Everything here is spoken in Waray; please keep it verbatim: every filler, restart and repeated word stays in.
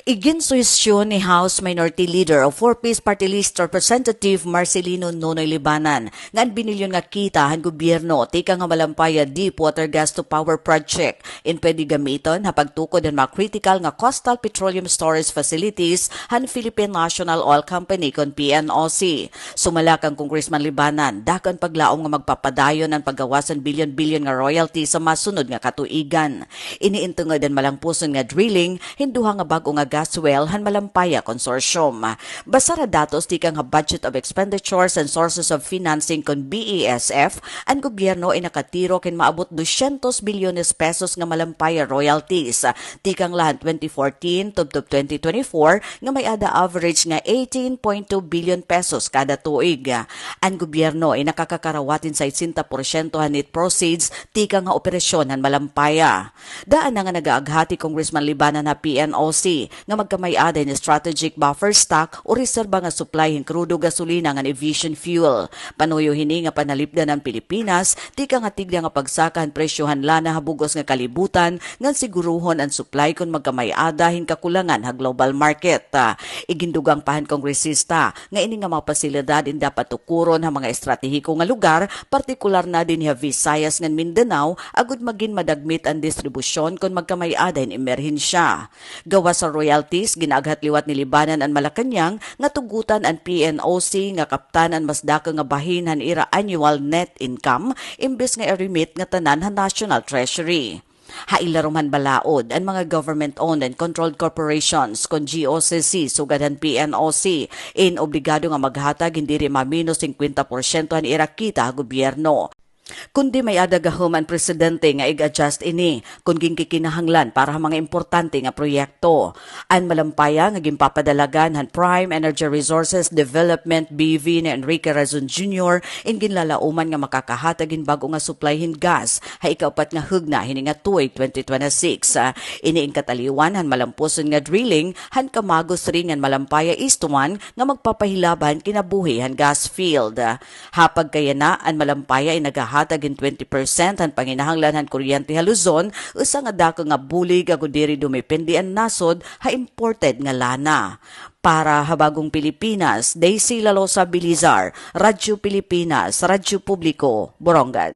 Iginsuhestyon ni House Minority Leader of Four Ps Party List Representative Marcelino Nonoy Libanan nga an binilyon nga kita han gobyerno tikang ha Malampaya Deepwater Gas to Power Project in pwede gamiton ha pagtukod han mga critical nga coastal petroleum storage facilities han Philippine National Oil Company kon P N O C. Sumala kan Congressman Libanan, dako an paglaom nga magpapadayon an paggawas han bilyon-bilyon nga royalty sa masunod nga katuigan. Ini in tungod han malangpuson nga drilling hin duha nga bag-o nga gas well han Malampaya Consortium. Basar ha datos tikang ha Budget of Expenditures and Sources of Financing kon B E S F, an gobyerno in nakatirok hin maabot dosyentos bilyones pesos nga Malampaya royalties, tikang la han twenty fourteen tubtob twenty twenty-four nga may-ada average nga eighteen point two billion pesos kada tuig. An gobyerno in nakakakarawat hin sesenta porsyento han net proceeds tikang ha operasyon han Malampaya. Daan na nga nagaaghati Congressman Libanan ha P N O C nga magkamay-ada hin strategic buffer stock o reserba nga supply hin krudo gasolina ngan aviation fuel. Panuyo hini nga panalipdan an Pilipinas tikang ha tigda nga pagsaka han presyo han lana ha bug-os nga kalibutan ngan sigurohon an supply kon magkamay-ada hin kakulangan ha global market. Igindugang pa han kongresista nga ini nga mga pasilidad in dapat tukuron ha mga estratehiko nga lugar, partikular na dinhi ha Visayas ngan Mindanao, agod magin madagmit an distribusyon kon magkamay-ada hin emerhensya. Gawas sa royalties, ginaaghat liwat ni Libanan an Malacañang nga tugotan an P N O C nga kaptan an mas dako nga bahin han ira annual net income imbes nga i-remit nga tanan ha National Treasury. Ha ilarom han balaod, an mga government-owned and controlled corporations kon G O C C sugad han P N O C in obligado nga maghatag hin diri maminos singkwenta porsyento han ira kita ha gobyerno. Kundi may-ada gahom an presidente nga ig-adjust ini kon ginkikinahanglan para ha mga importante nga proyekto. An Malampaya nga ginpapadalagan han Prime Energy Resources Development B V ni Enrique Razon Junior in ginlalauman nga makakahatag hin bag-o nga supply hin gas ha ikaupat nga hugna hini nga tuig twenty twenty-six. Ini in kataliwan han malampuson nga drilling han Camagos Ring ngan Malampaya East one nga magpapahilaba han kinabuhi han gas field. Ha pagkayana, an Malampaya in nagahatag hin twenty percent han panginahanglan han kuryente ha Luzon, usa nga dako nga bulig agod diri dumepende an nasod ha imported nga lana. Para ha Bagong Pilipinas, Daisy Lalosa Bilizar, Radyo Pilipinas, Radyo Publiko, Borongan.